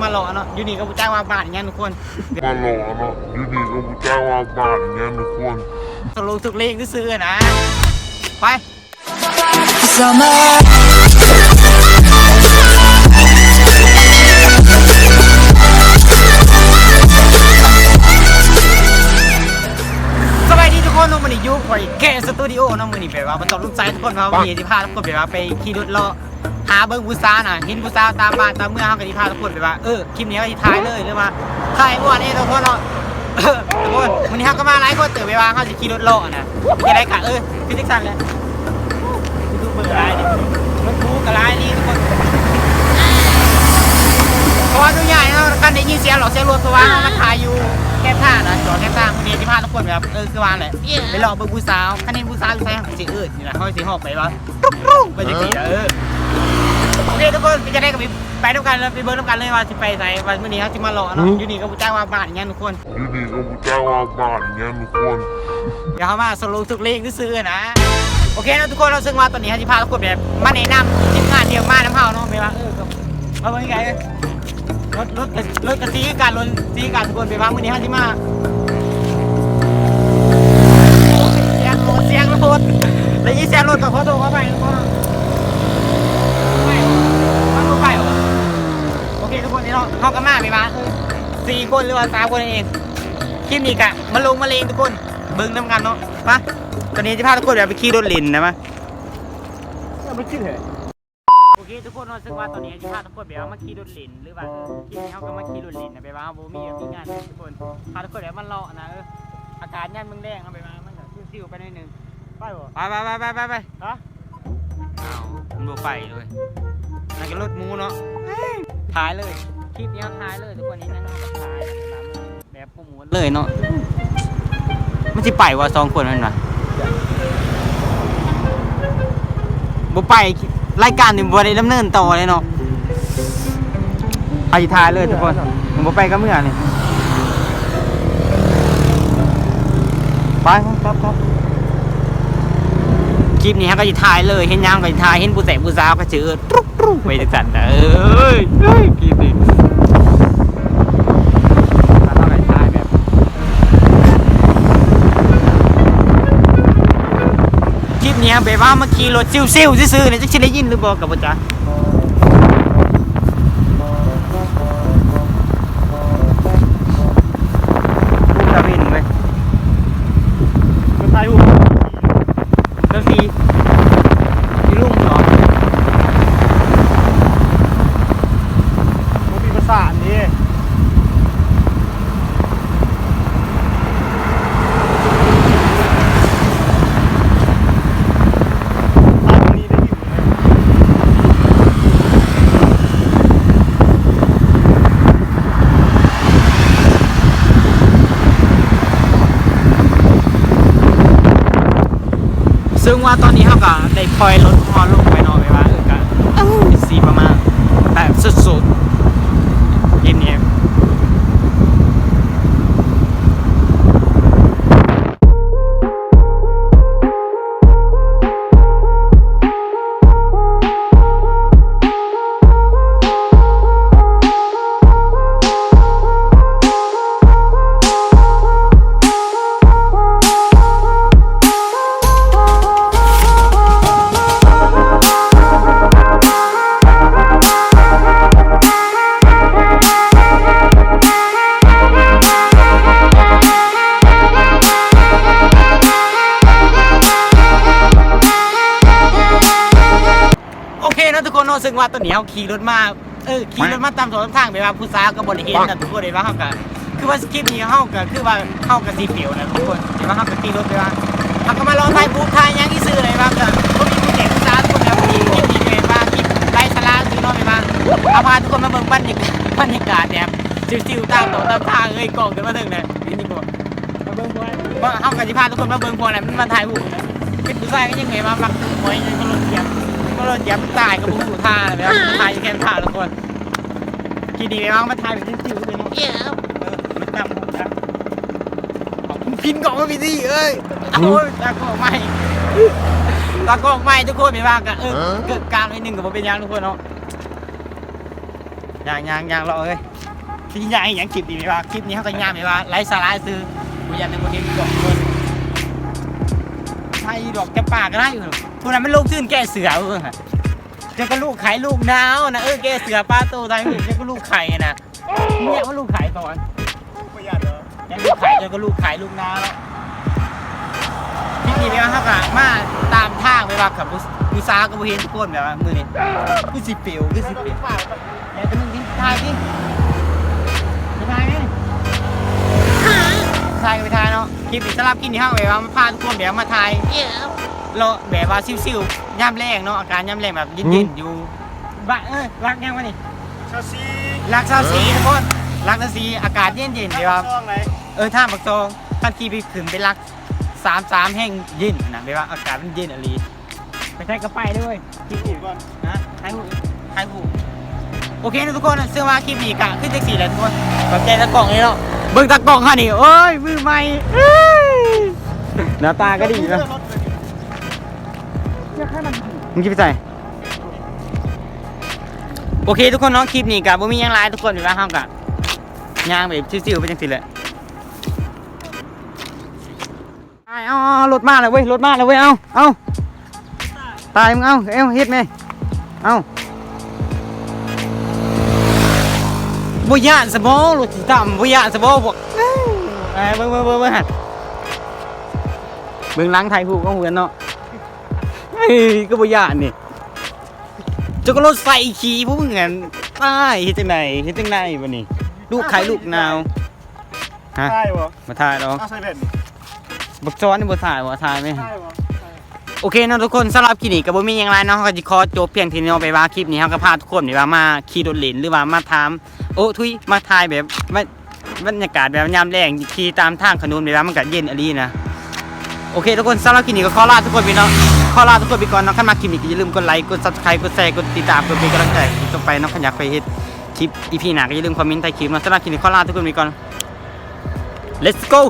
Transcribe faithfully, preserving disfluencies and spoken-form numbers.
มาเลาะเนาะ อยู่นี่ก็บ่จักว่าบ้านหยังทุกคน มาเลาะเนาะ อยู่นี่ก็บ่จักว่าบ้านหยังทุกคน สรุปถูกเลขซื่อๆนะ ไป Summer สบายดีทุกคนเนาะ มื้อนี้อยู่ข่อยแค่สตูดิโอเนาะ มื้อนี้แบบว่าบ่ต้องสงสัยทุกคนว่ามื้อนี้สิพาทุกคนแบบว่าไปขี่รถเลาะ หาเบิ่งผู้สาวน่ะ เห็นผู้สาวตามบ้านตามเมือง เฮาก็สิพาทุกคนแบบว่า เออ คลิปนี้เฮาสิถ่ายเลย หรือว่าถ่ายม่วนเองทุกคนเนาะ เออ ทุกคน มื้อนี้เฮาก็มาหลายคนเติบ แบบว่าเฮาสิขี่รถเลาะนะ จั่งใด๋ก็ เออ คือจั่งซั่นแหละ ยูทูบเบอร์หลายนี่ รถหรูก็หลายนี่ทุกคน ขออนุญาตเนาะ คันได้ยินเสียงรถ เสียงรถ เพราะว่าเฮามาถ่ายอยู่แคมทางนะ จอดแคมทาง มื้อนี้สิพาทุกคนแบบ เออ คือว่าแหละ ไปเลาะเบิ่งผู้สาว คันเห็นผู้สาวอยู่ไส เฮาก็สิ เออ นี่แหละ เฮาสิฮ้องไปว่า ตุ๊กตุ๊กไปจั่งซี้ล่ะ เออ โอเคทุกคน เป็นจั่งใด๋ก็ไป ไปนำกันเลย ไปเบิ่งนำกันเลยว่าสิไปไส ว่ามื้อนี้เฮาสิมาเลาะเนาะ อยู่นี่ก็บ่จักว่าบ้านหยังทุกคน อยู่นี่ก็บ่จักว่าบ้านหยังทุกคน เดี๋ยวเฮามาสรุปถูกเลขซื่อๆนะ โอเคเนาะทุกคนเนาะ ซึ่งว่าตอนนี้เฮาสิพาทุกคนแบบมาแนะนำทีมงานที่มานำเฮาเนาะ แบบว่า เออ ก็มาเบิ่งไกล รถ รถ รถก็สีคือกัน รถสีคือกันทุกคน แบบว่ามื้อนี้เฮาสิมา เสียงรถ เสียงรถ ได้ยินเสียงรถก็ขอโทษขออภัยทุกคน ไม่ มันบ่ไปหรอ โอเคทุกคน นี่เนาะ เฮาก็มาแบบว่า เออ สี่คนหรือว่าสามคนนั่นเอง คลิปนี้ก็มาลงมาเลงทุกคน เบิ่งนำกันเนาะ ไป ตอนนี้สิพาทุกคนแบบไปขี่รถเล่นนะมา เอาไปกินเหรอ โอเคทุกคนเนาะ ซึ่งว่าตอนนี้สิพาทุกคนแบบว่ามาขี่รถเล่น หรือว่า เออ คลิปนี้เฮาก็มาขี่รถเล่นนะ แบบว่าเฮาบ่มีแบบมีงานทุกคน พาทุกคนแบบมาเลาะนะ เออ อากาศยามมื้อแลงเฮาแบบว่ามันก็ชิวๆไปหน่อยหนึ่ง ไปบ่ ไป ไป ไป ไป ไป ไป ฮะ อ้าว มันบ่ไปเลย นั่นก็รถหมู่เนาะ ถ่ายเลย คลิปนี้เฮาถ่ายเลยทุกคน นี่นั่งถ่ายแบบโปรโมทเลยเนาะ มันสิไปว่าสองคนนั่นน่ะ บ่ไป รายการนี่บ่ได้ดำเนินต่อเลยเนาะ ไปถ่ายเลยทุกคน มันบ่ไปกับเมือนี่ ไปครับ ครับ คลิปนี้เฮาก็สิถ่ายเลย เห็นหยังก็สิถ่าย เห็นผู้แสบผู้สาวก็สิ เออ ตุ๊กตุ๊กไปจั่งซั่นน่ะ เอ้ย เอ้ย คลิปนี้ แล้วเฮาก็สิถ่ายแบบ คลิปนี้แบบว่ามาขี่รถซิ่วๆซื่อๆนี่ จักสิได้ยินหรือบ่ก็บ่จัก ตะเวนเว้ย มันถ่ายรูป แล้วสิ สิลงเหรอ บ่มีประสานเด้ ซึ่งว่าตอนนี้เฮาก็ได้ปล่อยรถฮอลงไปเนาะ แบบว่า เออ ก็ เอ้า สิประมาณแบบสุดๆ ทีนี้ โอเคเนาะทุกคนเนาะ ซึ่งว่าตอนนี้เฮาขี่รถมา เออ ขี่รถมาตามถนนตามทาง แบบว่าผู้สาวก็บ่ได้เห็นนะทุกคน แบบว่าเฮาก็ คือว่าคลิปนี้เฮาก็ คือว่าเฮาก็สิเฟลนะทุกคน แบบว่าเฮาก็ขี่รถ แบบว่าเฮาก็มาลองถ่ายรูปถ่ายหยังซื่อๆ แบบว่าก็บ่มีผู้แก่ผู้สาวทุกคน แบบว่าคลิปนี้แบบว่าคลิปไร้สาระซื่อเนาะ แบบว่าเอาพาทุกคนมาเบิ่งบรรยากาศ บรรยากาศแบบชิวๆ ตามถนนตามทาง เอ้ย กล้องขึ้นมาเทิงเลย นี่นี่กล้อง มาเบิ่งพวก ว่าเฮาก็สิพาทุกคนมาเบิ่งพวกนั้นมันมาถ่ายรูปนะ เป็นผู้ชายก็ยังไงว่ามักถือหอยอยู่ มันรถเหยียบ มันรถเหยียบมันตายก็บ่ฮู้ท่าเลย แบบถ่ายอยู่แค่ท่าทุกคน ทีนี้แบบว่ามันถ่ายเป็นชิวๆเลยเนาะ เออ มันจำผมนะ เอากินก่อนว่าพี่ซี่เอ้ย เอาตากล้องใหม่ ตากล้องใหม่ทุกคน แบบว่าก็ เออ เกิดการนิดนึงก็บ่เป็นหยังทุกคนเนาะ ย่างๆๆ รอเอ้ย สิย่างอีหยังคลิปนี้ว่า คลิปนี้เฮาก็ย่างแบบว่าไร้สาระซื่อ บ่อยากให้บ่เห็นดอกเพิ่น ไทยดอกจะปากก็ได้อยู่ ผู้นั้นมันลงทุนแก้เสือเพิ่น เจ้าก็ลูกไข่ลูกนาวนะ เออ แก้เสือปลาโตไทยเจ้าก็ลูกไข่นะ เนี่ยว่าลูกไข่ตอน ประหยัดเหรอ ยังลูกไข่เจ้าก็ลูกไข่ลูกนาวแล้ว คลิปนี้แบบว่าเฮาก็มาตามทางแบบว่ากับผู้ผู้สาวก็บ่เห็นทุกคนแบบว่ามื้อนี้ คือสิเปรียว คือสิเปรียว ปาก แล้วก็มึงถ่ายดิ ไปถ่ายไหม ถ่ายก็ไปถ่ายเนาะ คลิปนี้สำหรับคลิปนี้เฮาแบบว่ามาพาทุกคนแบบมาถ่าย เลาะแบบว่าชิวๆ ยามแลงเนาะ อากาศยามแลงแบบเย็นๆ อยู่ บ้าน เออ หลักยังวะนี่ ซาซี หลักซาวสี่ทุกคน หลักซาวสี่ อากาศเย็นๆ แบบว่า ช่องไหน เออ ท่าปากซอง ท่านขี่ไปขึ้นไปหลักสามสาม แห่งเย็นนะ แบบว่าอากาศมันเย็นอีหลี ไปใช้กระไปด้วย ถูกก่อน นะ ถ่ายรูป ถ่ายรูป โอเคนะทุกคน เชื่อว่าคลิปนี้ก็คือจังซี่แหละทุกคน ขอบใจตากล้องนี่เนาะ เบิ่งตากล้องเฮานี่ โอ้ย มือใหม่ เอ้ย หน้าตาก็ดีนะ เลือกรถเลย มึงคิดไปใส่ โอเคทุกคนเนาะ คลิปนี้ก็บ่มีหยังหลายทุกคน แบบว่าเฮาก็ย่างแบบชิวๆ ไปจังซี่แหละ เอาเอาเอารถมาแล้วเว้ย รถมาแล้วเว้ย เอาเอาตายมึง เอาเอาเฮ็ดแม่ เอาบ่ย่านซะบ่ รถสิตามบ่ย่านซะบ่ พวก เอ้ย เบิ่งเบิ่งเบิ่งเบิ่งหั่น เบิ่งหลังถ่ายรูปของเพื่อนเนาะ เฮ้ย ก็บ่ย่านนี่ เจ้าก็รถใส่ขี่พวกมึงหั่น อ้าย เฮ็ดจังได๋ เฮ็ดจังได๋บัดนี้ ลูกไข่ลูกนาว ฮะ ได้บ่ มาถ่ายดอก เอาใส่แผ่นนี่ บักจอนนี่บ่ถ่ายบ่ ถ่ายไหม ได้บ่ โอเคเนาะทุกคน สำหรับคลิปนี้ก็บ่มีหยังหลายเนาะ เฮาก็สิขอจบเพียงเท่านี้เนาะ แบบว่าคลิปนี้เฮาก็พาทุกคนแบบว่ามาขี่รถเล่น หรือว่ามาถาม โอ้ ทุย มาถ่ายแบบว่าบรรยากาศแบบยามแลง ขี่ตามทางถนน แบบว่ามันก็เย็นอีหลีนะ โอเคทุกคน สำหรับคลิปนี้ก็ขอลาทุกคนไปเนาะ ขอลาทุกคนไปก่อนเนาะ คันมักคลิปนี้ก็อย่าลืมกดไลค์ กด Subscribe กดแชร์ กดติดตาม เพื่อเป็นกำลังใจคลิปต่อไปเนาะ คันอยากไปเฮ็ดคลิป อีพี หน้าก็อย่าลืมคอมเมนต์ใต้คลิปเนาะ สำหรับคลิปนี้ขอลาทุกคนไปก่อน Let's go